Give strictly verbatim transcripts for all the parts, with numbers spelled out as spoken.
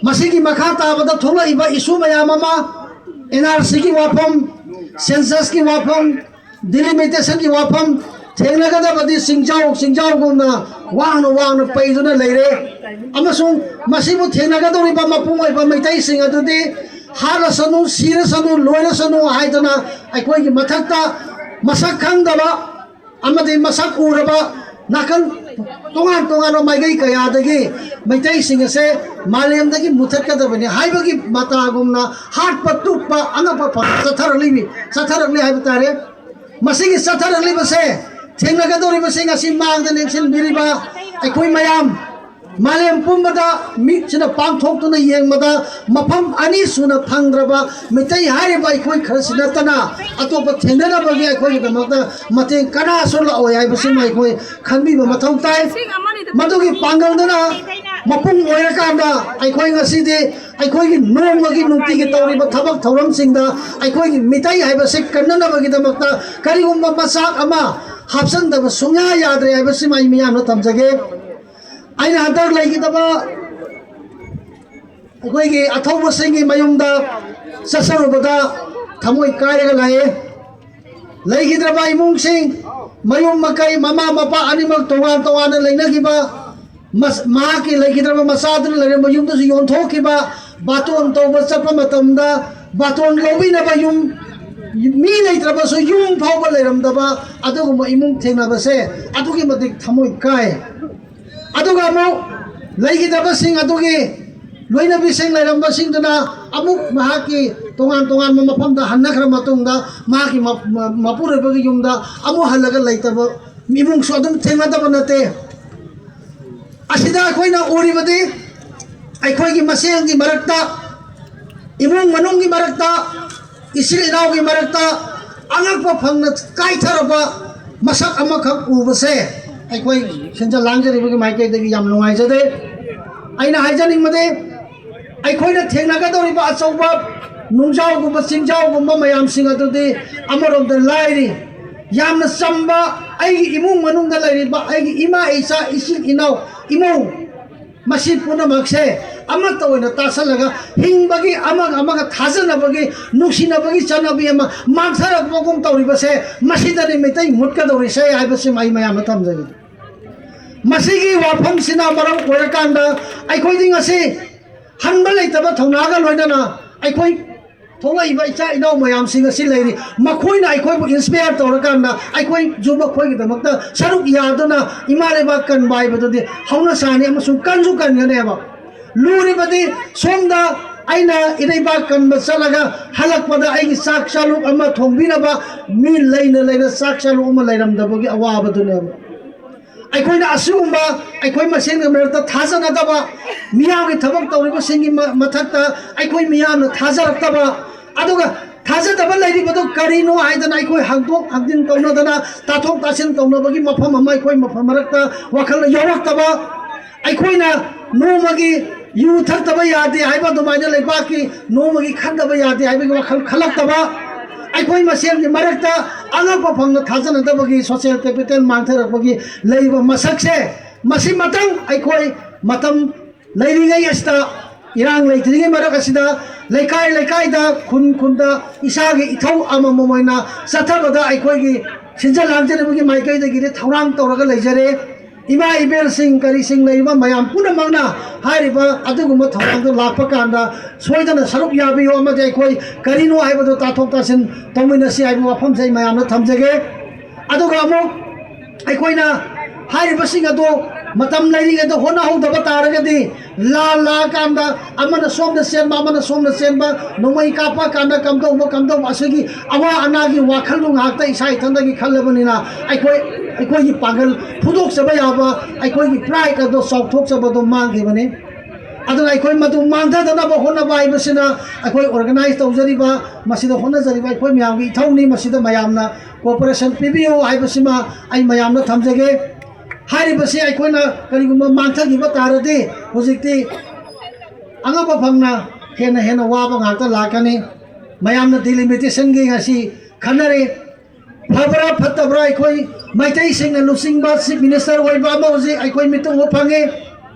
ꯃꯁꯤꯒꯤ ꯃꯈꯥ ꯇꯥꯕꯗ ꯊꯣꯛꯂꯛꯏꯕ ꯏꯁꯨ ꯃꯌꯥꯝ ꯑꯃ, ꯑꯦꯟ ꯑꯥꯔ ꯁꯤꯒꯤ ꯋꯥꯐꯝ, ꯁꯦꯟꯁꯁꯀꯤ ꯋꯥꯐꯝ, ꯗꯤꯂꯤꯃꯤꯇꯦꯁꯟꯒꯤ ꯋꯥꯐꯝ ꯊꯦꯡꯅꯒꯗꯕꯗꯤ ꯆꯤꯡꯖꯥꯎ ꯆꯤꯡꯖꯥꯎꯒꯨꯝꯅ ꯋꯥꯡꯅ ꯋꯥꯡꯅ ꯄꯩꯗꯨꯅ ꯂꯩꯔꯦ꯫ ꯑꯃꯁꯨꯡ ꯃꯁꯤꯕꯨ ꯊꯦꯡꯅꯒꯗꯧꯔꯤꯕ ꯃꯄꯨꯡ ꯑꯣꯏꯕ ꯃꯩꯇꯩꯁꯤꯡ ꯑꯗꯨꯗꯤ ꯍꯥꯠꯂꯁꯅꯨ, ꯁꯤꯔꯁꯅꯨ, ꯂꯣꯏꯔꯁꯅꯨ ꯍꯥꯏꯗꯅ ꯑꯩꯈꯣꯏꯒꯤ ꯃꯊꯛꯇ ꯃꯁꯛ ꯈꯪꯗꯕ ꯑꯃꯗꯤ ꯃꯁꯛ ꯎꯔꯕ ꯅꯥꯀꯜ ꯇꯣꯉꯥꯟ ꯇꯣꯉꯥꯟꯕ ꯃꯥꯏꯀꯩ ꯀꯌꯥꯗꯒꯤ ꯃꯩꯇꯩꯁꯤꯡ ꯑꯁꯦ ꯃꯥꯂꯦꯝꯗꯒꯤ ꯃꯨꯊꯠꯀꯗꯕꯅꯤ ꯍꯥꯏꯕꯒꯤ ꯃꯇꯥꯒꯨꯝꯅ ꯍꯥꯠꯄ ꯇꯨꯞꯄ ꯑꯉꯛꯄ ꯄꯥꯎ ꯆꯠꯊꯔꯛꯂꯤꯕꯤ ꯆꯠꯊꯔꯛꯂꯤ ꯍꯥꯏꯕ ꯇꯥꯔꯦ꯫ ꯃꯁꯤꯒꯤ ꯆꯠꯊꯔꯛꯂꯤꯕꯁꯦ ꯊꯦꯡꯅꯒꯗꯧꯔꯤꯕꯁꯤꯡ ꯑꯁꯤ ꯃꯥꯡꯗ ꯂꯦꯡꯁꯤꯟꯕꯤꯔꯤꯕ ꯑꯩꯈꯣꯏ ꯃꯌꯥꯝ, ꯃꯥꯂꯦꯝ ꯄꯨꯝꯕꯗ ꯃꯤꯠꯁꯤꯅ ꯄꯥꯡꯊꯣꯛꯇꯨꯅ ꯌꯦꯡꯕꯗ ꯃꯐꯝ ꯑꯅꯤ ꯁꯨꯅ ꯐꯪꯗ꯭ꯔꯕ ꯃꯤꯇꯩ ꯍꯥꯏꯔꯤꯕ ꯑꯩꯈꯣꯏ ꯈꯔꯁꯤ ꯅꯠꯇꯅ ꯑꯇꯣꯞꯄ ꯊꯦꯡꯅꯅꯕꯒꯤ ꯑꯩꯈꯣꯏꯒꯤꯗꯃꯛꯇ ꯃꯇꯦꯡ ꯀꯅꯥꯁꯨ ꯂꯥꯛꯑꯣꯏ ꯍꯥꯏꯕꯁꯤꯃ ꯑꯩꯈꯣꯏ ꯈꯟꯕꯤꯕ ꯃꯊꯧ ꯇꯥꯏ꯫ ꯃꯗꯨꯒꯤ ꯄꯥꯡꯒꯜꯗꯨꯅ ꯃꯄꯨꯡ ꯑꯣꯏꯔꯀꯥꯟꯗ ꯑꯩꯈꯣꯏ ꯉꯁꯤꯗꯤ ꯑꯩꯈꯣꯏꯒꯤ ꯅꯣꯡꯃꯒꯤ ꯅꯨꯡꯇꯤꯒꯤ ꯇꯧꯔꯤꯕ ꯊꯕꯛ ꯊꯧꯔꯝꯁꯤꯡꯗ ꯑꯩꯈꯣꯏꯒꯤ ꯃꯤꯇꯩ ꯍꯥꯏꯕꯁꯤ ꯀꯟꯅꯅꯕꯒꯤꯗꯃꯛꯇ ꯀꯔꯤꯒꯨꯝꯕ ꯃꯆꯥꯛ ꯑꯃ ꯍꯥꯞꯆꯤꯟꯗꯕ ꯁꯨꯡꯌꯥ ꯌꯥꯗ꯭ꯔꯦ ꯍꯥꯏꯕꯁꯤꯃ ꯑꯩ ꯃꯤꯌꯥꯝꯅ ꯊꯝꯖꯒꯦ꯫ ꯑꯩꯅ ꯍꯟꯗꯛ ꯂꯩꯈꯤꯗꯕ ꯑꯩꯈꯣꯏꯒꯤ ꯑꯊꯧꯕꯁꯤꯡꯒꯤ ꯃꯌꯨꯝꯗ ꯆꯠꯆꯔꯨꯕꯗ ꯊꯃꯣꯏ ꯀꯥꯏꯔꯒ ꯂꯥꯛꯑꯦ꯫ ꯂꯩꯈꯤꯗ꯭ꯔꯕ ꯏꯃꯨꯡꯁꯤꯡ, ꯃꯌꯨꯝ ꯃꯀꯩ, ꯃꯃꯥ ꯃꯄꯥ ꯑꯅꯤꯃꯛ ꯇꯣꯉꯥꯟ ꯇꯣꯉꯥꯟꯅ ꯂꯩꯅꯈꯤꯕ, ꯃꯁ-, ꯃꯍꯥꯛꯀꯤ ꯂꯩꯈꯤꯗ꯭ꯔꯕ ꯃꯆꯥꯗꯨꯅ ꯂꯩꯔꯝꯕ ꯌꯨꯝꯗꯨꯁꯨ ꯌꯣꯟꯊꯣꯛꯈꯤꯕ, ꯕꯥꯇꯣꯟ ꯇꯧꯕ ꯆꯠꯄ ꯃꯇꯝꯗ ꯕꯥꯇꯣꯟ ꯂꯧꯕꯤꯅꯕ ꯌꯨꯝ, ꯃꯤ ꯂꯩꯇ꯭ꯔꯕꯁꯨ ꯌꯨꯝ ꯐꯥꯎꯕ ꯂꯩꯔꯝꯗꯕ ꯑꯗꯨꯒꯨꯝꯕ ꯏꯃꯨꯡ ꯊꯦꯡꯅꯕꯁꯦ ꯑꯗꯨꯛꯀꯤ ꯃꯇꯤꯛ ꯊꯃꯣꯏ ꯀꯥꯏ꯫ ꯑꯗꯨꯒ ꯑꯃꯨꯛ ꯂꯩꯈꯤꯗꯕꯁꯤꯡ ꯑꯗꯨꯒꯤ ꯂꯣꯏꯅꯕꯤꯁꯤꯡ ꯂꯩꯔꯝꯕꯁꯤꯡꯗꯨꯅ ꯑꯃꯨꯛ ꯃꯍꯥꯛꯀꯤ ꯇꯣꯉꯥꯟ ꯇꯣꯉꯥꯟꯕ ꯃꯐꯝꯗ ꯍꯟꯅꯈ꯭ꯔ ꯃꯇꯨꯡꯗ ꯃꯍꯥꯛꯀꯤ ꯃ-, ꯃ-, ꯃꯄꯨꯔꯣꯏꯕꯒꯤ ꯌꯨꯝꯗ ꯑꯃꯨꯛ ꯍꯜꯂꯒ ꯂꯩꯇꯕ ꯏꯃꯨꯡꯁꯨ ꯑꯗꯨꯝ ꯊꯦꯡꯅꯗꯕ ꯅꯠꯇꯦ꯫ ꯑꯁꯤꯗ ꯑꯩꯈꯣꯏꯅ ꯎꯔꯤꯕꯗꯤ ꯑꯩꯈꯣꯏꯒꯤ ꯃꯁꯦꯜꯒꯤ ꯃꯔꯛꯇ, ꯏꯃꯨꯡ ꯃꯅꯨꯡꯒꯤ ꯃꯔꯛꯇ, ꯏꯆꯤꯜ ꯏꯅꯥꯎꯒꯤ ꯃꯔꯛꯇ ꯑꯉꯛꯄ ꯐꯪꯅ ꯀꯥꯏꯊꯔꯕ ꯃꯁꯛ ꯑꯃꯈꯛ ꯎꯕꯁꯦ ꯑꯩꯈꯣꯏ ꯁꯤꯟꯖ ꯂꯥꯡꯖꯔꯤꯕꯒꯤ ꯃꯥꯏꯀꯩꯗꯒꯤ ꯌꯥꯝ ꯅꯨꯡꯉꯥꯏꯖꯗꯦ꯫ ꯑꯩꯅ ꯍꯥꯏꯖꯅꯤꯡꯕꯗꯤ ꯑꯩꯈꯣꯏꯅ ꯊꯦꯡꯅꯒꯗꯧꯔꯤꯕ ꯑꯆꯧꯕ ꯅꯨꯡꯖꯥꯎꯒꯨꯝꯕ ꯆꯤꯡꯖꯥꯎꯒꯨꯝꯕ ꯃꯌꯥꯝꯁꯤꯡ ꯑꯗꯨꯗꯤ ꯑꯃꯔꯣꯝꯗ ꯂꯥꯏꯔꯤ꯫ ꯌꯥꯝꯅ ꯆꯝꯕ ꯑꯩꯒꯤ ꯏꯃꯨꯡ ꯃꯅꯨꯡꯗ ꯂꯩꯔꯤꯕ ꯑꯩꯒꯤ ꯏꯃꯥ ꯏꯆꯥ ꯏꯆꯤꯜ ꯏꯅꯥꯎ ꯏꯃꯧ ꯃꯁꯤ ꯄꯨꯝꯅꯃꯛꯁꯦ ꯑꯃꯠꯇ ꯑꯣꯏꯅ ꯇꯥꯁꯜꯂꯒ ꯍꯤꯡꯕꯒꯤ, ꯑꯃꯒ ꯑꯃꯒ ꯊꯥꯖꯅꯕꯒꯤ, ꯅꯨꯡꯁꯤꯅꯕꯒꯤ ꯆꯠꯅꯕꯤ ꯑꯃ ꯃꯥꯡꯊꯔꯛꯄꯒꯨꯝ ꯇꯧꯔꯤꯕꯁꯦ, ꯃꯁꯤꯗꯅꯤ ꯃꯩꯇꯩ ꯃꯨꯠꯀꯗꯧꯔꯤꯁꯦ ꯍꯥꯏꯕꯁꯤꯃ ꯑꯩ ꯃꯌꯥꯝꯗ ꯊꯝꯖꯒꯦ꯫ ꯃꯁꯤꯒꯤ ꯋꯥꯐꯝꯁꯤꯅ ꯃꯔꯝ ꯑꯣꯏꯔꯀꯥꯟꯗ ꯑꯩꯈꯣꯏꯗꯤ ꯉꯁꯤ ꯍꯟꯕ ꯂꯩꯇꯕ ꯊꯧꯅꯥꯒ ꯂꯣꯏꯅꯅ ꯑꯩꯈꯣꯏ ꯊꯣꯛꯂꯛꯏꯕ ꯏꯆꯥ ꯏꯅꯥꯎ ꯃꯌꯥꯝꯁꯤꯡ ꯑꯁꯤ ꯂꯩꯔꯤ꯫ ꯃꯈꯣꯏꯅ ꯑꯩꯈꯣꯏꯕꯨ inspire ꯇꯧꯔꯀꯥꯟꯗ ꯑꯩꯈꯣꯏꯁꯨ ꯃꯈꯣꯏꯒꯤꯗꯃꯛꯇ ꯁꯔꯨꯛ ꯌꯥꯗꯨꯅ ꯏꯃꯥ ꯂꯩꯕꯥꯛ ꯀꯟꯕ ꯍꯥꯏꯕꯗꯨꯗꯤ ꯍꯧꯅ ꯁꯥꯅꯤ ꯑꯃꯁꯨꯡ ꯀꯟꯁꯨ ꯀꯟꯒꯅꯦꯕ꯫ ꯂꯨꯔꯤꯕꯗꯤ ꯁꯣꯝꯗ ꯑꯩꯅ ꯏꯔꯩꯕꯥꯛ ꯀꯟꯕ ꯆꯠꯂꯒ ꯍꯜꯂꯛꯄꯗ ꯑꯩꯒꯤ ꯆꯥꯛ ꯆꯥꯂꯨꯛ ꯑꯃ ꯊꯣꯡꯕꯤꯅꯕ ꯃꯤ ꯂꯩꯅ ꯂꯩꯅ ꯆꯥꯛ ꯆꯥꯂꯨꯛ ꯑꯃ ꯂꯩꯔꯝꯗꯕꯒꯤ ꯑꯋꯥꯕꯗꯨꯅꯦꯕ꯫ ꯑꯩꯈꯣꯏꯅ ꯑꯁꯤꯒꯨꯝꯕ ꯑꯩꯈꯣꯏ ꯃꯁꯦꯟꯒꯤ ꯃꯔꯛꯇ ꯊꯥꯖꯅꯗꯕ, ꯃꯤꯌꯥꯝꯒꯤ ꯊꯕꯛ ꯇꯧꯔꯤꯕꯁꯤꯡꯒꯤ ꯃ-, ꯃꯊꯛꯇ ꯑꯩꯈꯣꯏ ꯃꯤꯌꯥꯝꯅ ꯊꯥꯖꯔꯛꯇꯕ, ꯑꯗꯨꯒ ꯊꯥꯖꯗꯕ ꯂꯩꯔꯤꯕꯗꯨ ꯀꯔꯤꯅꯣ ꯍꯥꯏꯗꯅ ꯑꯩꯈꯣꯏ ꯍꯪꯗꯣꯛ ꯍꯪꯖꯤꯟ ꯇꯧꯅꯗꯅ, ꯇꯥꯊꯣꯛ ꯇꯥꯁꯤꯟ ꯇꯧꯅꯕꯒꯤ ꯃꯐꯝ ꯑꯃ ꯑꯩꯈꯣꯏ ꯃꯐꯝ ꯃꯔꯛꯇ ꯋꯥꯈꯜ ꯌꯧꯔꯛꯇꯕ, ꯑꯩꯈꯣꯏꯅ ꯅꯣꯡꯃꯒꯤ ꯌꯨ ꯊꯛꯇꯕ ꯌꯥꯗꯦ ꯍꯥꯏꯕ ꯑꯗꯨꯃꯥꯏꯅ ꯂꯩꯕꯥꯛꯀꯤ ꯅꯣꯡꯃꯒꯤ ꯈꯟꯗꯕ ꯌꯥꯗꯦ ꯍꯥꯏꯕꯒꯤ ꯋꯥꯈꯜ ꯈꯜꯂꯛꯇꯕ, ꯑꯩꯈꯣꯏ ꯃꯁꯦꯟꯒꯤ ꯃꯔꯛꯇ ꯑꯉꯛꯄ ꯐꯪꯅ ꯊꯥꯖꯅꯗꯕꯒꯤ social capital ꯃꯥꯡꯊꯔꯛꯄꯒꯤ ꯂꯩꯔꯤꯕ ꯃꯁꯛꯁꯦ, ꯃꯁꯤꯃꯇꯪ ꯑꯩꯈꯣꯏ ꯃꯇꯝ ꯂꯩꯔꯤꯉꯩ ꯑꯁꯤꯗ, ꯏꯔꯥꯡ ꯂꯩꯇ꯭ꯔꯤꯉꯩ ꯃꯔꯛ ꯑꯁꯤꯗ ꯂꯩꯀꯥꯏ ꯂꯩꯀꯥꯏꯗ, ꯈꯨꯟ ꯈꯨꯟꯗ ꯏꯁꯥꯒꯤ ꯏꯊꯧ ꯑꯃꯃꯝ ꯑꯣꯏꯅ ꯆꯠꯊꯕꯗ ꯑꯩꯈꯣꯏꯒꯤ ꯁꯤꯟꯖ ꯂꯥꯡꯖꯔꯤꯕꯒꯤ ꯃꯥꯏꯀꯩꯗꯒꯤꯗꯤ ꯊꯧꯔꯥꯡ ꯇꯧꯔꯒ ꯂꯩꯖꯔꯦ꯫ ꯏꯃꯥ ꯏꯕꯦꯜꯁꯤꯡ ꯀꯔꯤꯁꯤꯡ ꯂꯩꯔꯤꯕ ꯃꯌꯥꯝ ꯄꯨꯝꯅꯃꯛꯅ ꯍꯥꯏꯔꯤꯕ ꯑꯗꯨꯒꯨꯝꯕ ꯊꯧꯔꯥꯡꯗ ꯂꯥꯛꯄ ꯀꯥꯟꯗ ꯁꯣꯏꯗꯅ ꯁꯔꯨꯛ ꯌꯥꯕꯤꯌꯨ, ꯑꯃꯗꯤ ꯑꯩꯈꯣꯏ ꯀꯔꯤꯅꯣ ꯍꯥꯏꯕꯗꯨ ꯇꯥꯊꯣꯛ ꯇꯥꯁꯤꯟ ꯇꯧꯃꯤꯟꯅꯁꯤ ꯍꯥꯏꯕ ꯋꯥꯐꯝꯁꯦ ꯑꯩ ꯃꯌꯥꯝꯅ ꯊꯝꯖꯒꯦ꯫ ꯑꯗꯨꯒ ꯑꯃꯨꯛ ꯑꯩꯈꯣꯏꯅ ꯍꯥꯏꯔꯤꯕꯁꯤꯡ ꯑꯗꯨ ꯃꯇꯝ ꯂꯩꯔꯤꯉꯩꯗ ꯍꯣꯠꯅꯍꯧꯗꯕ ꯇꯥꯔꯒꯗꯤ, ꯂꯥꯟ ꯂꯥꯛꯑꯀꯥꯟꯗ ꯑꯃꯅ ꯁꯣꯝꯗ ꯆꯦꯟꯕ, ꯑꯃꯅ ꯁꯣꯝꯗ ꯆꯦꯟꯕ, ꯅꯣꯡꯃꯩ ꯀꯥꯞꯄ ꯀꯥꯟꯗ ꯀꯝꯗꯧꯕ, ꯀꯝꯗꯧꯕ, ꯑꯁꯤꯒꯤ ꯑꯋꯥ ꯑꯅꯥꯒꯤ ꯋꯥꯈꯜꯗꯣ ꯉꯥꯏꯍꯥꯛꯇ ꯏꯁꯥ ꯏꯊꯟꯗꯒꯤ ꯈꯜꯂꯕꯅꯤꯅ, ꯑꯩꯈꯣꯏ, ꯑꯩꯈꯣꯏꯒꯤ ꯄꯥꯡꯒꯜ ꯐꯨꯗꯣꯛꯆꯕ ꯌꯥꯕ, ꯑꯩꯈꯣꯏꯒꯤ pride ꯑꯗꯣ ꯆꯥꯎꯊꯣꯛꯆꯕꯗꯣ ꯃꯥꯡꯈꯤꯕꯅꯤ꯫ ꯑꯗꯨꯅ ꯑꯩꯈꯣꯏ ꯃꯗꯨ ꯃꯥꯡꯊꯗꯅꯕ ꯍꯣꯠꯅꯕ ꯍꯥꯏꯕꯁꯤꯅ ꯑꯩꯈꯣꯏ organize ꯇꯧꯖꯔꯤꯕ, ꯃꯁꯤꯗ ꯍꯣꯠꯅꯖꯔꯤꯕ ꯑꯩꯈꯣꯏ ꯃꯌꯥꯝꯒꯤ ꯏꯊꯧꯅꯤ꯫ ꯃꯁꯤꯗ ꯃꯌꯥꯝꯅ cooperation ꯄꯤꯕꯤꯌꯨ ꯍꯥꯏꯕꯁꯤꯃ ꯑꯩ ꯃꯌꯥꯝꯗ ꯊꯝꯖꯒꯦ꯫ ꯍꯥꯏꯔꯤꯕꯁꯤ ꯑꯩꯈꯣꯏꯅ ꯀꯔꯤꯒꯨꯝꯕ ꯃꯥꯡꯊꯈꯤꯕ ꯇꯥꯔꯗꯤ, ꯍꯧꯖꯤꯛꯇꯤ ꯑꯉꯛꯄ ꯐꯪꯅ ꯍꯦꯟꯅ ꯍꯦꯟꯅ ꯋꯥꯕ ꯉꯥꯛꯇ ꯂꯥꯛꯀꯅꯤ꯫ ꯃꯌꯥꯝꯅ delimitationꯒꯤ ꯉꯁꯤ ꯈꯟꯅꯔꯤ꯫ ꯐꯕ꯭ꯔꯥ ꯐꯠꯇꯕ꯭ꯔꯥ, ꯑꯩꯈꯣꯏ ꯃꯩꯇꯩꯁꯤꯡꯅ ꯂꯨꯆꯤꯡꯕ Chief Minister ꯑꯣꯏꯕ ꯑꯃ ꯍꯧꯖꯤꯛ ꯑꯩꯈꯣꯏ ꯃꯤꯠꯇ ꯎꯕ ꯐꯪꯉꯤ꯫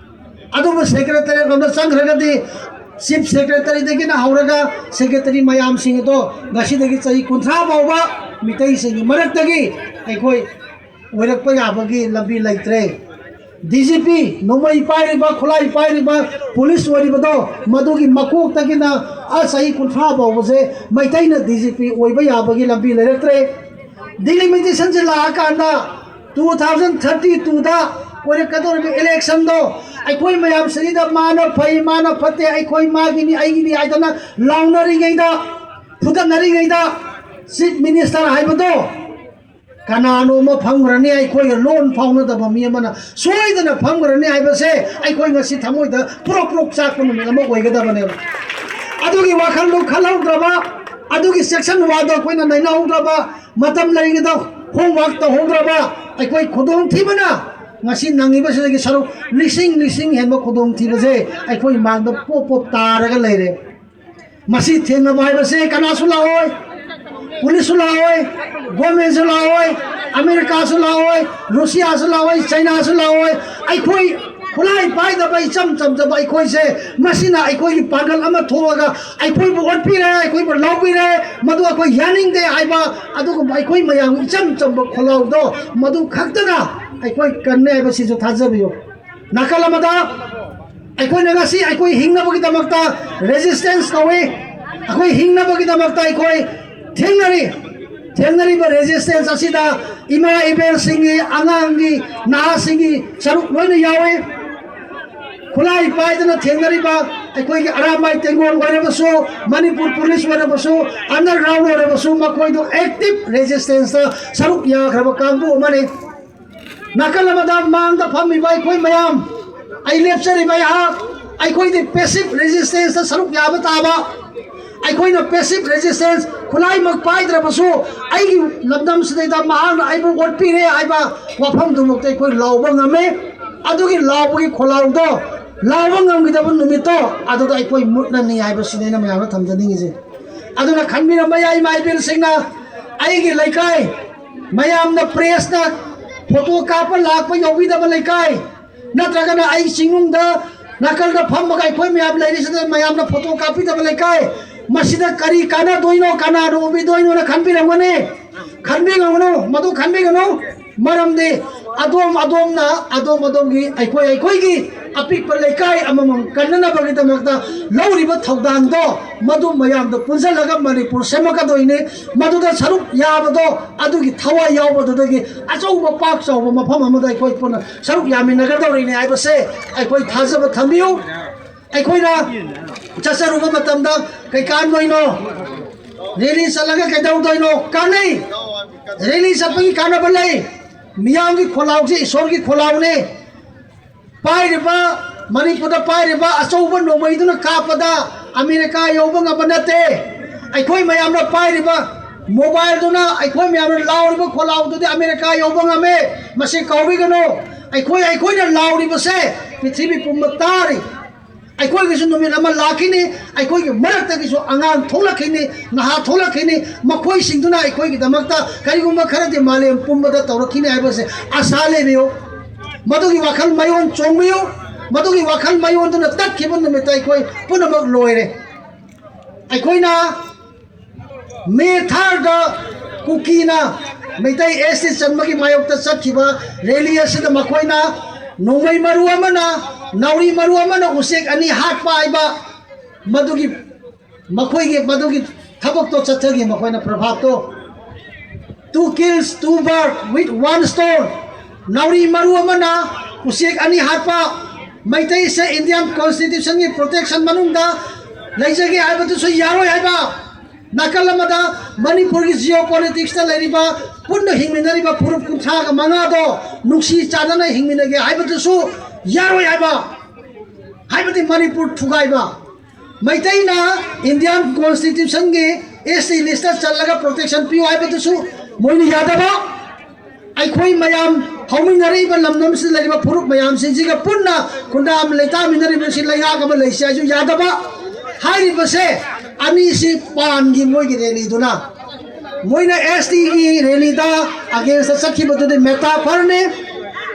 ꯑꯗꯨꯕꯨ ꯁꯦꯀ꯭ꯔꯦꯇꯔꯤꯌꯦꯠ ꯂꯣꯝꯗ ꯆꯪꯈ꯭ꯔꯒꯗꯤ ꯆꯤꯐ ꯁꯦꯀ꯭ꯔꯦꯇꯔꯤꯗꯒꯤꯅ ꯍꯧꯔꯒ ꯁꯦꯀ꯭ꯔꯦꯇꯔꯤ ꯃꯌꯥꯝꯁꯤꯡ ꯑꯗꯣ ꯉꯁꯤꯗꯒꯤ ꯆꯍꯤ ꯀꯨꯟꯊ꯭ꯔꯥ ꯐꯥꯎꯕ ꯃꯤꯇꯩꯁꯤꯡꯒꯤ ꯃꯔꯛꯇꯒꯤ ꯑꯩꯈꯣꯏ ꯑꯣꯏꯔꯛꯄ ꯌꯥꯕꯒꯤ ꯂꯝꯕꯤ ꯂꯩꯇ꯭ꯔꯦ꯫ ꯗꯤ ꯖꯤ ꯄꯤ, ꯅꯣꯡꯃꯩ ꯄꯥꯏꯔꯤꯕ, ꯈꯨꯠꯂꯥꯏ ꯄꯥꯏꯔꯤꯕ, ꯄꯨꯂꯤꯁ ꯑꯣꯏꯔꯤꯕꯗꯣ, ꯃꯗꯨꯒꯤ ꯃꯀꯣꯛꯇꯒꯤꯅ ꯑ ꯆꯍꯤ ꯀꯨꯟꯊ꯭ꯔꯥ ꯐꯥꯎꯕꯁꯦ ꯃꯩꯇꯩꯅ ꯗꯤ ꯖꯤ ꯄꯤ ꯑꯣꯏꯕ ꯌꯥꯕꯒꯤ ꯂꯝꯕꯤ ꯂꯩꯔꯛꯇ꯭ꯔꯦ꯫ ꯗꯤꯂꯤꯃꯤꯇꯦꯁꯟꯁꯦ ꯂꯥꯛꯑꯀꯥꯟꯗ ꯇꯨ ꯊꯥꯎꯖꯟ ꯊꯥꯔꯇꯤ ꯇꯨꯗ ꯑꯣꯏꯔꯛꯀꯗꯧꯔꯤꯕ ꯏꯂꯦꯛꯁꯟꯗꯣ ꯑꯩꯈꯣꯏ ꯃꯌꯥꯝ ꯁꯤꯗ ꯃꯥꯅ ꯐꯩ, ꯃꯥꯅ ꯐꯠꯇꯦ, ꯑꯩꯈꯣꯏ ꯃꯥꯒꯤꯅꯤ, ꯑꯩꯒꯤꯅꯤ ꯍꯥꯏꯗꯅ ꯂꯥꯎꯅꯔꯤꯉꯩꯗ, ꯐꯨꯗꯠꯅꯔꯤꯉꯩꯗ ꯆꯤꯐ ꯃꯤꯅꯤꯁꯇꯔ ꯍꯥꯏꯕꯗꯣ ꯀꯅꯥꯅꯣ ꯑꯃ ꯐꯝꯈ꯭ꯔꯅꯤ, ꯑꯩꯈꯣꯏꯒ ꯂꯣꯟ ꯐꯥꯎꯅꯗꯕ ꯃꯤ ꯑꯃꯅ ꯁꯣꯏꯗꯅ ꯐꯝꯈ꯭ꯔꯅꯤ ꯍꯥꯏꯕꯁꯦ ꯑꯩꯈꯣꯏ ꯉꯁꯤ ꯊꯃꯣꯏꯗ ꯄ꯭ꯔꯣꯛ ꯄ꯭ꯔꯣꯛ ꯆꯥꯛꯄ ꯅꯨꯃꯤꯠ ꯑꯃ ꯑꯣꯏꯒꯗꯕꯅꯦꯕ꯫ ꯑꯗꯨꯒꯤ ꯋꯥꯈꯜꯗꯨ ꯈꯜꯍꯧꯗ꯭ꯔꯕ, ꯑꯗꯨꯒꯤ ꯆꯦꯛꯁꯤꯟ ꯋꯥꯗꯣ ꯑꯩꯈꯣꯏꯅ ꯅꯩꯅꯍꯧꯗ꯭ꯔꯕ, ꯃꯇꯝ ꯂꯩꯔꯤꯉꯩꯗ ꯍꯣꯝꯋꯥꯔꯛ ꯇꯧꯍꯧꯗ꯭ꯔꯕ ꯑꯩꯈꯣꯏ ꯈꯨꯗꯣꯡꯊꯤꯕꯅ ꯉꯁꯤ ꯅꯪꯉꯤꯕꯁꯤꯗꯒꯤ ꯁꯔꯨꯛ ꯂꯤꯁꯤꯡ ꯂꯤꯁꯤꯡ ꯍꯦꯟꯕ ꯈꯨꯗꯣꯡꯊꯤꯕꯁꯦ ꯑꯩꯈꯣꯏ ꯃꯥꯡꯗ ꯄꯣꯞ ꯄꯣꯞ ꯇꯥꯔꯒ ꯂꯩꯔꯦ꯫ ꯃꯁꯤ ꯊꯦꯡꯅꯕ ꯍꯥꯏꯕꯁꯦ ꯀꯅꯥꯁꯨ ꯂꯥꯛꯑꯣꯏ, ꯄꯨꯂꯤꯁꯁꯨ ꯂꯥꯛꯑꯣꯏ, ꯒꯣꯔꯃꯦꯟꯁꯨ ꯂꯥꯛꯑꯣꯏ, ꯑꯃꯦꯔꯤꯀꯥꯁꯨ ꯂꯥꯛꯑꯣꯏ, ꯔꯨꯁꯤꯌꯥꯁꯨ ꯂꯥꯛꯑꯣꯏ, ꯆꯩꯅꯥꯁꯨ ꯂꯥꯛꯑꯣꯏ꯫ ꯑꯩꯈꯣꯏ ꯈꯨꯠꯂꯥꯏ ꯄꯥꯏꯗꯕ ꯏꯆꯝ ꯆꯝꯖꯕ ꯑꯩꯈꯣꯏꯁꯦ ꯃꯁꯤꯅ ꯑꯩꯈꯣꯏꯒꯤ ꯄꯥꯡꯒꯜ ꯑꯃ ꯊꯣꯛꯑꯒ ꯑꯩꯈꯣꯏꯕꯨ ꯑꯣꯠꯄꯤꯔꯦ, ꯑꯩꯈꯣꯏꯕꯨ ꯂꯥꯎꯕꯤꯔꯦ, ꯃꯗꯨ ꯑꯩꯈꯣꯏ ꯌꯥꯅꯤꯡꯗꯦ ꯍꯥꯏꯕ ꯑꯗꯨꯒꯨꯝꯕ ꯑꯩꯈꯣꯏ ꯃꯌꯥꯝꯒꯤ ꯏꯆꯝ ꯆꯝꯕ ꯈꯣꯜꯂꯥꯎꯗꯣ ꯃꯗꯨ ꯈꯛꯇꯅ ꯑꯩꯈꯣꯏ ꯀꯟꯅꯤ ꯍꯥꯏꯕꯁꯤꯁꯨ ꯊꯥꯖꯕꯤꯌꯨ꯫ ꯅꯥꯀꯜ ꯑꯃꯗ ꯑꯩꯈꯣꯏꯅ ꯉꯁꯤ ꯑꯩꯈꯣꯏ ꯍꯤꯡꯅꯕꯒꯤꯗꯃꯛꯇ ꯔꯦꯖꯤꯁꯇꯦꯟꯁ ꯇꯧꯏ꯫ ꯑꯩꯈꯣꯏ ꯍꯤꯡꯅꯕꯒꯤꯗꯃꯛꯇ ꯑꯩꯈꯣꯏ ꯊꯦꯡꯅꯔꯤ꯫ ꯊꯦꯡꯅꯔꯤꯕ ꯔꯦꯖꯤꯁꯇꯦꯟꯁ ꯑꯁꯤꯗ ꯏꯃꯥ ꯏꯕꯦꯜꯁꯤꯡꯒꯤ, ꯑꯉꯥꯡꯒꯤ, ꯅꯍꯥꯁꯤꯡꯒꯤ ꯁꯔꯨꯛ ꯂꯣꯏꯅ ꯌꯥꯎꯏ꯫ ꯈꯨꯠꯂꯥꯏ ꯄꯥꯏꯗꯅ ꯊꯦꯡꯅꯔꯤꯕ ꯑꯩꯈꯣꯏꯒꯤ ꯑꯔꯥꯝꯕꯥꯏ ꯇꯦꯡꯒꯣꯜ ꯑꯣꯏꯔꯕꯁꯨ, ꯃꯅꯤꯄꯨꯔ ꯄꯨꯂꯤꯁ ꯑꯣꯏꯔꯕꯁꯨ, ꯑꯟꯗꯔꯒ꯭ꯔꯥꯎꯟ ꯑꯣꯏꯔꯕꯁꯨ, ꯃꯈꯣꯏꯗꯣ ꯑꯦꯛꯇꯤꯚ ꯔꯦꯖꯤꯁꯇꯦꯟꯁꯇ ꯁꯔꯨꯛ ꯌꯥꯈ꯭ꯔꯕ ꯀꯥꯡꯕꯨ ꯑꯃꯅꯤ꯫ ꯅꯥꯀꯜ ꯑꯃꯗ ꯃꯥꯡꯗ ꯐꯝꯃꯤꯕ ꯑꯩꯈꯣꯏ ꯃꯌꯥꯝ, ꯑꯩ ꯂꯦꯞꯆꯔꯤꯕ ꯑꯩꯍꯥꯛ, ꯑꯩꯈꯣꯏꯗꯤ ꯄꯦꯁꯤꯚ ꯔꯦꯖꯤꯁꯇꯦꯟꯁꯇ ꯁꯔꯨꯛ ꯌꯥꯕ ꯇꯥꯕ꯫ ꯑꯩꯈꯣꯏꯅ ꯄꯦꯁꯤꯚ ꯔꯦꯖꯤꯁꯇꯦꯟꯁ, ꯈꯨꯠꯂꯥꯏꯃꯛ ꯄꯥꯏꯗ꯭ꯔꯕꯁꯨ, ꯑꯩꯒꯤ ꯂꯝꯗꯝꯁꯤꯗꯩꯗ ꯃꯍꯥꯛꯅ ꯑꯩꯕꯨ ꯑꯣꯠꯄꯤꯔꯦ ꯍꯥꯏꯕ ꯋꯥꯐꯝꯗꯨꯃꯛꯇ ꯑꯩꯈꯣꯏ ꯂꯥꯎꯕ ꯉꯝꯃꯤ꯫ ꯑꯗꯨꯒꯤ ꯂꯥꯎꯕꯒꯤ ꯈꯣꯜꯂꯥꯎꯗꯣ, ꯂꯥꯎꯕ ꯉꯝꯈꯤꯗꯕ ꯅꯨꯃꯤꯠꯇꯣ ꯑꯗꯨꯗ ꯑꯩꯈꯣꯏ ꯃꯨꯠꯂꯅꯤ ꯍꯥꯏꯕꯁꯤꯅꯤ ꯑꯩꯅ ꯃꯌꯥꯝꯗ ꯊꯝꯖꯅꯤꯡꯉꯤꯁꯦ꯫ ꯑꯗꯨꯅ ꯈꯟꯕꯤꯔꯝꯕ ꯌꯥꯏ, ꯏꯃꯥ ꯏꯕꯦꯜꯁꯤꯡꯅ, ꯑꯩꯒꯤ ꯂꯩꯀꯥꯏ, ꯃꯌꯥꯝꯅ ꯄ꯭ꯔꯦꯁꯅ ꯐꯣꯇꯣ ꯀꯥꯞꯄ ꯂꯥꯛꯄ ꯌꯧꯕꯤꯗꯕ ꯂꯩꯀꯥꯏ, ꯅꯠꯇ꯭ꯔꯒꯅ ꯑꯩ ꯆꯤꯡꯅꯨꯡꯗ ꯅꯥꯀꯜꯗ ꯐꯝꯃꯒ ꯑꯩꯈꯣꯏ ꯃꯌꯥꯝ ꯂꯩꯔꯤꯁꯤꯗ ꯃꯌꯥꯝꯅ ꯐꯣꯇꯣ ꯀꯥꯞꯄꯤꯗꯕ ꯂꯩꯀꯥꯏ, ꯃꯁꯤꯗ ꯀꯔꯤ ꯀꯥꯟꯅꯗꯣꯏꯅꯣ, ꯀꯅꯥꯅ ꯎꯕꯤꯗꯣꯏꯅꯣꯅ ꯈꯟꯕꯤꯔꯝꯒꯅꯤ꯫ ꯈꯟꯕꯤꯒꯅꯨ, ꯃꯗꯨ ꯈꯟꯕꯤꯒꯅꯨ꯫ ꯃꯔꯝꯗꯤ ꯑꯗꯣꯝ ꯑꯗꯣꯝꯅ, ꯑꯗꯣꯝ ꯑꯗꯣꯝꯒꯤ, ꯑꯩꯈꯣꯏ ꯑꯩꯈꯣꯏꯒꯤ ꯑꯄꯤꯛꯄ ꯂꯩꯀꯥꯏ ꯑꯃꯃꯝ ꯀꯟꯅꯅꯕꯒꯤꯗꯃꯛꯇ ꯂꯧꯔꯤꯕ ꯊꯧꯗꯥꯡꯗꯣ, ꯃꯗꯨ ꯃꯌꯥꯝꯗꯣ ꯄꯨꯟꯁꯤꯜꯂꯒ ꯃꯅꯤꯄꯨꯔ ꯁꯦꯝꯃꯛꯀꯗꯣꯏꯅꯤ꯫ ꯃꯗꯨꯗ ꯁꯔꯨꯛ ꯌꯥꯕꯗꯣ, ꯑꯗꯨꯒꯤ ꯊꯋꯥꯏ ꯌꯥꯎꯕꯗꯨꯗꯒꯤ ꯑꯆꯧꯕ ꯄꯥꯛ ꯆꯥꯎꯕ ꯃꯐꯝ ꯑꯃꯗ ꯑꯩꯈꯣꯏ ꯄꯨꯟꯅ ꯁꯔꯨꯛ ꯌꯥꯃꯤꯟꯅꯒꯗꯧꯔꯤꯅꯤ ꯍꯥꯏꯕꯁꯦ ꯑꯩꯈꯣꯏ ꯊꯥꯖꯕ ꯊꯝꯕꯤꯌꯨ꯫ ꯑꯩꯈꯣꯏꯅ ꯆꯠꯆꯔꯨꯕ ꯃꯇꯝꯗ ꯀꯩꯀꯥꯟꯗꯣꯏꯅꯣ? ꯔꯦꯂꯤ ꯆꯠꯂꯒ ꯀꯩꯗꯧꯗꯣꯏꯅꯣ? ꯀꯥꯟꯅꯩ꯫ ꯔꯦꯂꯤ ꯆꯠꯄꯒꯤ ꯀꯥꯟꯅꯕ ꯂꯩ꯫ ꯃꯤꯌꯥꯝꯒꯤ ꯈꯣꯜꯂꯥꯎꯁꯦ ꯏꯁꯣꯔꯒꯤ ꯈꯣꯜꯂꯥꯎꯅꯦ꯫ ꯄꯥꯏꯔꯤꯕ, ꯃꯅꯤꯄꯨꯔꯗ ꯄꯥꯏꯔꯤꯕ ꯑꯆꯧꯕ ꯅꯣꯡꯃꯩꯗꯨꯅ ꯀꯥꯞꯄꯗ ꯑꯃꯦꯔꯤꯀꯥ ꯌꯧꯕ ꯉꯝꯕ ꯅꯠꯇꯦ꯫ ꯑꯩꯈꯣꯏ ꯃꯌꯥꯝꯅ ꯄꯥꯏꯔꯤꯕ ꯃꯣꯕꯥꯏꯜꯗꯨꯅ, ꯑꯩꯈꯣꯏ ꯃꯌꯥꯝꯅ ꯂꯥꯎꯔꯤꯕ ꯈꯣꯜꯂꯥꯎꯗꯨꯗꯤ ꯑꯃꯦꯔꯤꯀꯥ ꯌꯧꯕ ꯉꯝꯃꯦ꯫ ꯃꯁꯤ ꯀꯥꯎꯕꯤꯒꯅꯨ꯫ ꯑꯩꯈꯣꯏ ꯑꯩꯈꯣꯏꯅ ꯂꯥꯎꯔꯤꯕꯁꯦ ꯄ꯭ꯔꯤꯊꯤꯕꯤ ꯄꯨꯝꯕ ꯇꯥꯔꯤ꯫ ꯑꯩꯈꯣꯏꯒꯤꯁꯨ ꯅꯨꯃꯤꯠ ꯑꯃ ꯂꯥꯛꯈꯤꯅꯤ, ꯑꯩꯈꯣꯏꯒꯤ ꯃꯔꯛꯇꯒꯤꯁꯨ ꯑꯉꯥꯡ ꯊꯣꯛꯂꯛꯈꯤꯅꯤ, ꯅꯍꯥ ꯊꯣꯛꯂꯛꯈꯤꯅꯤ꯫ ꯃꯈꯣꯏꯁꯤꯡꯗꯨꯅ ꯑꯩꯈꯣꯏꯒꯤꯗꯃꯛꯇ ꯀꯔꯤꯒꯨꯝꯕ ꯈꯔꯗꯤ ꯃꯥꯂꯦꯝ ꯄꯨꯝꯕꯗ ꯇꯧꯔꯛꯈꯤꯅꯤ ꯍꯥꯏꯕꯁꯦ ꯑꯁꯥ ꯂꯩꯕꯤꯌꯨ꯫ ꯃꯗꯨꯒꯤ ꯋꯥꯈꯜ ꯃꯌꯣꯟ ꯆꯣꯡꯕꯤꯌꯨ꯫ ꯃꯗꯨꯒꯤ ꯋꯥꯈꯜ ꯃꯌꯣꯟꯗꯨꯅ ꯇꯠꯈꯤꯕ ꯅꯨꯃꯤꯠꯇ ꯑꯩꯈꯣꯏ ꯄꯨꯝꯅꯃꯛ ꯂꯣꯏꯔꯦ꯫ ꯑꯩꯈꯣꯏꯅ ꯃꯦ ꯊꯥꯔꯗ ꯀꯨꯀꯤꯅ ꯃꯩꯇꯩ ꯑꯦꯁ ꯇꯤ ꯆꯟꯕꯒꯤ ꯃꯥꯌꯣꯛꯇ ꯆꯠꯈꯤꯕ ꯔꯦꯂꯤ ꯑꯁꯤꯗ ꯃꯈꯣꯏꯅ ꯅꯣꯡꯃꯩ ꯃꯔꯨ ꯑꯃꯅ, ꯅꯥꯎꯔꯤ ꯃꯔꯨ ꯑꯃꯅ ꯎꯆꯦꯛ ꯑꯅꯤ ꯍꯥꯠꯄ ꯍꯥꯏꯕ ꯃꯗꯨꯒꯤ, ꯃꯈꯣꯏꯒꯤ ꯃꯗꯨꯒꯤ ꯊꯕꯛꯇꯣ ꯆꯠꯊꯈꯤ꯫ ꯃꯈꯣꯏꯅ ꯄ꯭ꯔꯚꯥꯕꯇꯣ, "Two kills, two bird with one stone", ꯅꯥꯎꯔꯤ ꯃꯔꯨ ꯑꯃꯅ ꯎꯆꯦꯛ ꯑꯅꯤ ꯍꯥꯠꯄ꯫ ꯃꯩꯇꯩꯁꯦ ꯏꯟꯗꯤꯌꯥꯟ ꯀꯣꯟꯁꯇꯤꯇ꯭ꯌꯨꯁꯟꯒꯤ ꯄ꯭ꯔꯣꯇꯦꯛꯁꯟ ꯃꯅꯨꯡꯗ ꯂꯩꯖꯒꯦ ꯍꯥꯏꯕꯗꯨꯁꯨ ꯌꯥꯔꯣꯏ ꯍꯥꯏꯕ꯫ ꯅꯥꯀꯜ ꯑꯃꯗ ꯃꯅꯤꯄꯨꯔꯒꯤ ꯖꯤꯑꯣ ꯄꯣꯂꯤꯇꯤꯛꯁꯇ ꯂꯩꯔꯤꯕ, ꯄꯨꯟꯅ ꯍꯤꯡꯃꯤꯟꯅꯔꯤꯕ ꯐꯨꯔꯨꯞ ꯀꯨꯟꯊ꯭ꯔꯥꯒ ꯃꯉꯥꯗꯣ ꯅꯨꯡꯁꯤ ꯆꯥꯟꯅꯅ ꯍꯤꯡꯃꯤꯟꯅꯒꯦ ꯍꯥꯏꯕꯗꯨꯁꯨ ꯌꯥꯔꯣꯏ ꯍꯥꯏꯕ꯫ ꯍꯥꯏꯕꯗꯤ ꯃꯅꯤꯄꯨꯔ ꯊꯨꯒꯥꯏꯕ꯫ ꯃꯩꯇꯩꯅ ꯏꯟꯗꯤꯌꯥꯟ ꯀꯣꯟꯁꯇꯤꯇ꯭ꯌꯨꯁꯟꯒꯤ ꯑꯦꯁ ꯇꯤ ꯂꯤꯁꯇ ꯆꯜꯂꯒ ꯄ꯭ꯔꯣꯇꯦꯛꯁꯟ ꯄꯤꯌꯨ ꯍꯥꯏꯕꯗꯨꯁꯨ ꯃꯣꯏꯅ ꯌꯥꯗꯕ꯫ ꯑꯩꯈꯣꯏ ꯃꯌꯥꯝ ꯍꯧꯃꯤꯟꯅꯔꯛꯏꯕ ꯂꯝꯗꯝꯁꯤꯗ ꯂꯩꯔꯤꯕ ꯐꯨꯔꯨꯞ ꯃꯌꯥꯝꯁꯤꯡꯁꯤꯒ ꯄꯨꯟꯅ ꯈꯨꯟꯗꯥ ꯑꯃ ꯂꯩꯇꯥꯃꯤꯟꯅꯔꯤꯕꯁꯤ ꯂꯩꯉꯥꯛ ꯑꯃ ꯂꯩꯁꯤ ꯍꯥꯏꯁꯨ ꯌꯥꯗꯕ꯫ ꯍꯥꯏꯔꯤꯕꯁꯦ ꯑꯅꯤꯁꯤ ꯄꯥꯟꯒꯤ ꯃꯣꯏꯒꯤ ꯔꯦꯂꯤꯗꯨꯅ, ꯃꯣꯏꯅ ꯑꯦꯁ ꯇꯤꯒꯤ ꯔꯦꯂꯤꯗ ꯑꯒꯦꯟꯁꯇ ꯆꯠꯈꯤꯕꯗꯨꯗꯤ ꯃꯦꯇꯥꯐꯔꯅꯤ꯫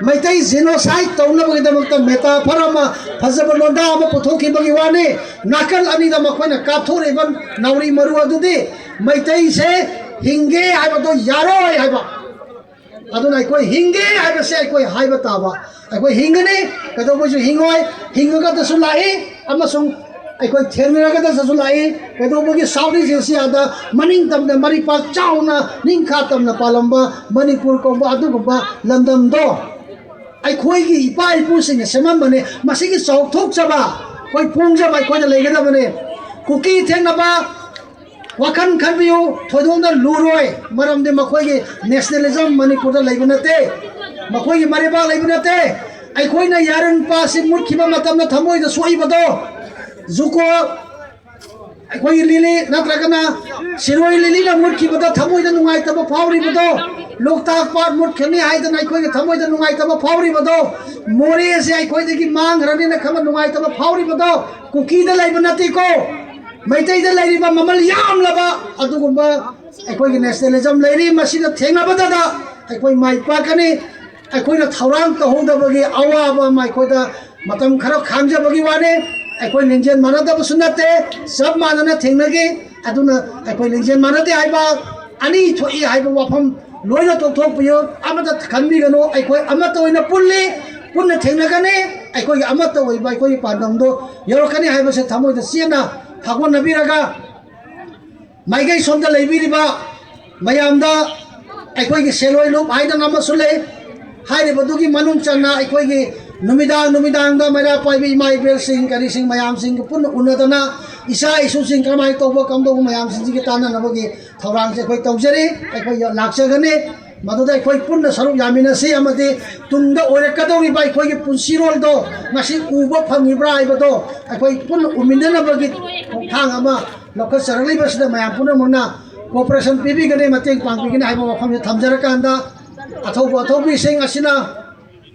ꯃꯩꯇꯩ genocide ꯇꯧꯅꯕꯒꯤꯗꯃꯛꯇ metaphor ꯑꯃ, ꯐꯖꯕ ꯂꯣꯟꯗꯥ ꯑꯃ ꯄꯨꯊꯣꯛꯈꯤꯕꯒꯤ ꯋꯥꯅꯤ꯫ ꯅꯥꯀꯜ ꯑꯅꯤꯗ ꯃꯈꯣꯏꯅ ꯀꯥꯞꯊꯣꯔꯛꯏꯕ ꯅꯥꯎꯔꯤ ꯃꯔꯨ ꯑꯗꯨꯗꯤ ꯃꯩꯇꯩꯁꯦ ꯍꯤꯡꯒꯦ ꯍꯥꯏꯕꯗꯣ ꯌꯥꯔꯣꯏ ꯍꯥꯏꯕ꯫ ꯑꯗꯨꯅ ꯑꯩꯈꯣꯏ ꯍꯤꯡꯒꯦ ꯍꯥꯏꯕꯁꯦ ꯑꯩꯈꯣꯏ ꯍꯥꯏꯕ ꯇꯥꯕ꯫ ꯑꯩꯈꯣꯏ ꯍꯤꯡꯒꯅꯤ, ꯀꯩꯗꯧꯕꯁꯨ ꯍꯤꯡꯉꯣꯏ, ꯍꯤꯡꯉꯒꯗꯁꯨ ꯂꯥꯛꯏ, ꯑꯃꯁꯨꯡ ꯑꯩꯈꯣꯏ ꯊꯦꯡꯅꯔꯒꯗꯁꯨ ꯂꯥꯛꯏ꯫ ꯀꯩꯗꯧꯕꯒꯤ South East Asiaꯗ ꯃꯅꯤꯡ ꯇꯝꯅ ꯃꯔꯤꯄꯥꯛ ꯆꯥꯎꯅ ꯅꯤꯡꯈꯥ ꯇꯝꯅ ꯄꯥꯜꯂꯝꯕ ꯃꯅꯤꯄꯨꯔ ꯀꯧꯕ ꯑꯗꯨꯒꯨꯝꯕ ꯂꯝꯗꯝꯗꯣ ꯑꯩꯈꯣꯏꯒꯤ ꯏꯄꯥ ꯏꯄꯨꯁꯤꯡꯅ ꯁꯦꯝꯃꯝꯕꯅꯦ꯫ ꯃꯁꯤꯒꯤ ꯆꯥꯎꯊꯣꯛꯆꯕ ꯑꯩꯈꯣꯏ ꯄꯣꯡꯖꯕ ꯑꯩꯈꯣꯏꯗ ꯂꯩꯒꯗꯕꯅꯦ꯫ ꯀꯨꯀꯤ ꯊꯦꯡꯅꯕ ꯋꯥꯈꯜ ꯈꯟꯕꯤꯌꯨ, ꯊꯣꯏꯗꯣꯛꯅ ꯂꯨꯔꯣꯏ, ꯃꯔꯝꯗꯤ ꯃꯈꯣꯏꯒꯤ nationalism ꯃꯅꯤꯄꯨꯔꯗ ꯂꯩꯕ ꯅꯠꯇꯦ, ꯃꯈꯣꯏꯒꯤ ꯃꯔꯩꯕꯥꯛ ꯂꯩꯕ ꯅꯠꯇꯦ꯫ ꯑꯩꯈꯣꯏꯅ ꯌꯥꯔꯟ ꯄꯥꯁꯤ ꯃꯨꯠꯈꯤꯕ ꯃꯇꯝꯗ ꯊꯃꯣꯏꯗ ꯁꯣꯛꯏꯕꯗꯣ, ꯖꯨꯀꯣ, ꯑꯩꯈꯣꯏꯒꯤ ꯂꯤꯂꯤ ꯅꯠꯇ꯭ꯔꯒꯅ ꯁꯤꯔꯣꯏ ꯂꯤꯂꯤꯅ ꯃꯨꯠꯈꯤꯕꯗ ꯊꯃꯣꯏꯗ ꯅꯨꯡꯉꯥꯏꯇꯕ ꯐꯥꯎꯔꯤꯕꯗꯣ, ꯂꯣꯛꯇꯥꯛ ꯄꯥꯠ ꯃꯨꯠꯈ꯭ꯔꯅꯤ ꯍꯥꯏꯗꯅ ꯑꯩꯈꯣꯏꯒꯤ ꯊꯃꯣꯏꯗ ꯅꯨꯡꯉꯥꯏꯇꯕ ꯐꯥꯎꯔꯤꯕꯗꯣ, ꯃꯣꯔꯦꯁꯦ ꯑꯩꯈꯣꯏꯗꯒꯤ ꯃꯥꯡꯈ꯭ꯔꯅꯤꯅ ꯈꯟꯕ ꯅꯨꯡꯉꯥꯏꯇꯕ ꯐꯥꯎꯔꯤꯕꯗꯣ ꯀꯨꯀꯤꯗ ꯂꯩꯕ ꯅꯠꯇꯦꯀꯣ, ꯃꯩꯇꯩꯗ ꯂꯩꯔꯤꯕ ꯃꯃꯜ ꯌꯥꯝꯂꯕ ꯑꯗꯨꯒꯨꯝꯕ ꯑꯩꯈꯣꯏꯒꯤ nationalism ꯂꯩꯔꯤ꯫ ꯃꯁꯤꯗ ꯊꯦꯡꯅꯕꯗꯗ ꯑꯩꯈꯣꯏ ꯃꯥꯏ ꯄꯥꯛꯀꯅꯤ꯫ ꯑꯩꯈꯣꯏꯅ ꯊꯧꯔꯥꯡ ꯇꯧꯍꯧꯗꯕꯒꯤ ꯑꯋꯥꯕ ꯑꯃ ꯑꯩꯈꯣꯏꯗ ꯃꯇꯝ ꯈꯔ ꯈꯥꯡꯖꯕꯒꯤ ꯋꯥꯅꯤ꯫ ꯑꯩꯈꯣꯏ ꯂꯤꯡꯖꯦꯜ ꯃꯥꯟꯅꯗꯕꯁꯨ ꯅꯠꯇꯦ, ꯆꯞ ꯃꯥꯟꯅꯅ ꯊꯦꯡꯅꯒꯦ꯫ ꯑꯗꯨꯅ ꯑꯩꯈꯣꯏ ꯂꯤꯡꯖꯦꯜ ꯃꯥꯟꯅꯗꯦ ꯍꯥꯏꯕ, ꯑꯅꯤ ꯊꯣꯛꯏ ꯍꯥꯏꯕ ꯋꯥꯐꯝ ꯂꯣꯏꯅ ꯇꯣꯛꯊꯣꯛꯄꯤꯌꯨ꯫ ꯑꯃꯠꯇ ꯈꯟꯕꯤꯒꯅꯨ꯫ ꯑꯩꯈꯣꯏ ꯑꯃꯠꯇ ꯑꯣꯏꯅ ꯄꯨꯜꯂꯤ, ꯄꯨꯟꯅ ꯊꯦꯡꯅꯒꯅꯤ꯫ ꯑꯩꯈꯣꯏꯒꯤ ꯑꯃꯠꯇ ꯑꯣꯏꯕ ꯑꯩꯈꯣꯏꯒꯤ ꯄꯥꯟꯗꯝꯗꯣ ꯌꯧꯔꯛꯀꯅꯤ ꯍꯥꯏꯕꯁꯦ ꯊꯃꯣꯏꯗ ꯆꯦꯠꯅ ꯊꯥꯒꯣꯟꯅꯕꯤꯔꯒ, ꯃꯥꯏꯀꯩ ꯁꯣꯝꯗ ꯂꯩꯕꯤꯔꯤꯕ ꯃꯌꯥꯝꯗ ꯑꯩꯈꯣꯏꯒꯤ ꯁꯦꯜꯂꯣꯏ ꯂꯨꯞ ꯍꯥꯏꯗꯅ ꯑꯃꯁꯨ ꯂꯩ꯫ ꯍꯥꯏꯔꯤꯕꯗꯨꯒꯤ ꯃꯅꯨꯡ ꯆꯟꯅ ꯑꯩꯈꯣꯏꯒꯤ ꯅꯨꯃꯤꯗꯥꯡ ꯅꯨꯃꯤꯗꯥꯡꯗ ꯃꯩꯔꯥ ꯄꯥꯏꯕꯤ ꯏꯃꯥ ꯏꯕꯦꯜꯁꯤꯡ, ꯀꯔꯤꯁꯤꯡ, ꯃꯌꯥꯝꯁꯤꯡꯒ ꯄꯨꯟꯅ ꯎꯅꯗꯅ ꯏꯆꯥ ꯏꯁꯨꯁꯤꯡ ꯀꯔꯝꯍꯥꯏꯅ ꯇꯧꯕ, ꯀꯝꯗꯧꯕ ꯃꯌꯥꯝꯁꯤꯡꯁꯤꯒꯤ ꯇꯥꯟꯅꯅꯕꯒꯤ ꯊꯧꯔꯥꯡꯁꯦ ꯑꯩꯈꯣꯏ ꯇꯧꯖꯔꯤ꯫ ꯑꯩꯈꯣꯏ ꯂꯥꯛꯆꯒꯅꯤ꯫ ꯃꯗꯨꯗ ꯑꯩꯈꯣꯏ ꯄꯨꯟꯅ ꯁꯔꯨꯛ ꯌꯥꯃꯤꯟꯅꯁꯤ ꯑꯃꯗꯤ ꯇꯨꯡꯗ ꯑꯣꯏꯔꯛꯀꯗꯧꯔꯤꯕ ꯑꯩꯈꯣꯏꯒꯤ ꯄꯨꯟꯁꯤꯔꯣꯜꯗꯣ ꯉꯁꯤ ꯎꯕ ꯐꯪꯉꯤꯕ꯭ꯔꯥ ꯍꯥꯏꯕꯗꯣ ꯑꯩꯈꯣꯏ ꯄꯨꯟꯅ ꯎꯃꯤꯟꯅꯅꯕꯒꯤ ꯈꯣꯡꯊꯥꯡ ꯑꯃ ꯂꯧꯈꯠꯆꯔꯛꯂꯤꯕꯁꯤꯗ ꯃꯌꯥꯝ ꯄꯨꯝꯅꯃꯛꯅ cooperation ꯄꯤꯕꯤꯒꯅꯤ, ꯃꯇꯦꯡ ꯄꯥꯡꯕꯤꯒꯅꯤ ꯍꯥꯏꯕ ꯋꯥꯐꯝꯁꯦ ꯊꯝꯖꯔꯀꯥꯟꯗ, ꯑꯊꯧꯕ ꯑꯊꯧꯕꯤꯁꯤꯡ ꯑꯁꯤꯅ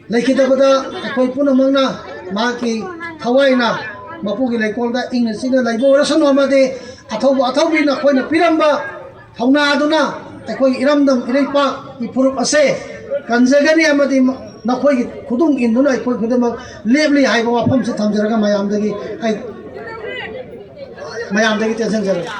ꯂꯩꯈꯤꯗꯕꯗ ꯑꯩꯈꯣꯏ ꯄꯨꯝꯅꯃꯛꯅ ꯃꯍꯥꯛꯀꯤ ꯊꯋꯥꯏꯅ ꯃꯄꯨꯒꯤ ꯂꯩꯀꯣꯜꯗ ꯏꯪꯅ ꯆꯤꯛꯅ ꯂꯩꯕ ꯑꯣꯏꯔꯁꯅꯨ ꯑꯃꯗꯤ ꯑꯊꯧꯕ ꯑꯊꯧꯕꯤꯅ ꯑꯩꯈꯣꯏꯅ ꯄꯤꯔꯝꯕ ꯊꯧꯅꯥꯗꯨꯅ ꯑꯩꯈꯣꯏꯒꯤ ꯏꯔꯝꯗꯝ ꯏꯔꯩꯄꯥꯛ ꯏꯐꯨꯔꯨꯞ ꯑꯁꯦ ꯀꯟꯖꯒꯅꯤ ꯑꯃꯗꯤ ꯅꯈꯣꯏꯒꯤ ꯈꯨꯗꯨꯝ ꯏꯟꯗꯨꯅ ꯑꯩꯈꯣꯏ ꯈꯨꯗꯤꯡꯃꯛ ꯂꯦꯞꯂꯤ ꯍꯥꯏꯕ ꯋꯥꯐꯝꯁꯤ ꯊꯝꯖꯔꯒ ꯃꯌꯥꯝꯗꯒꯤ ꯑꯩ ꯃꯌꯥꯝꯗꯒꯤ ꯇꯦꯟꯁꯤꯟꯖꯔꯒꯦ꯫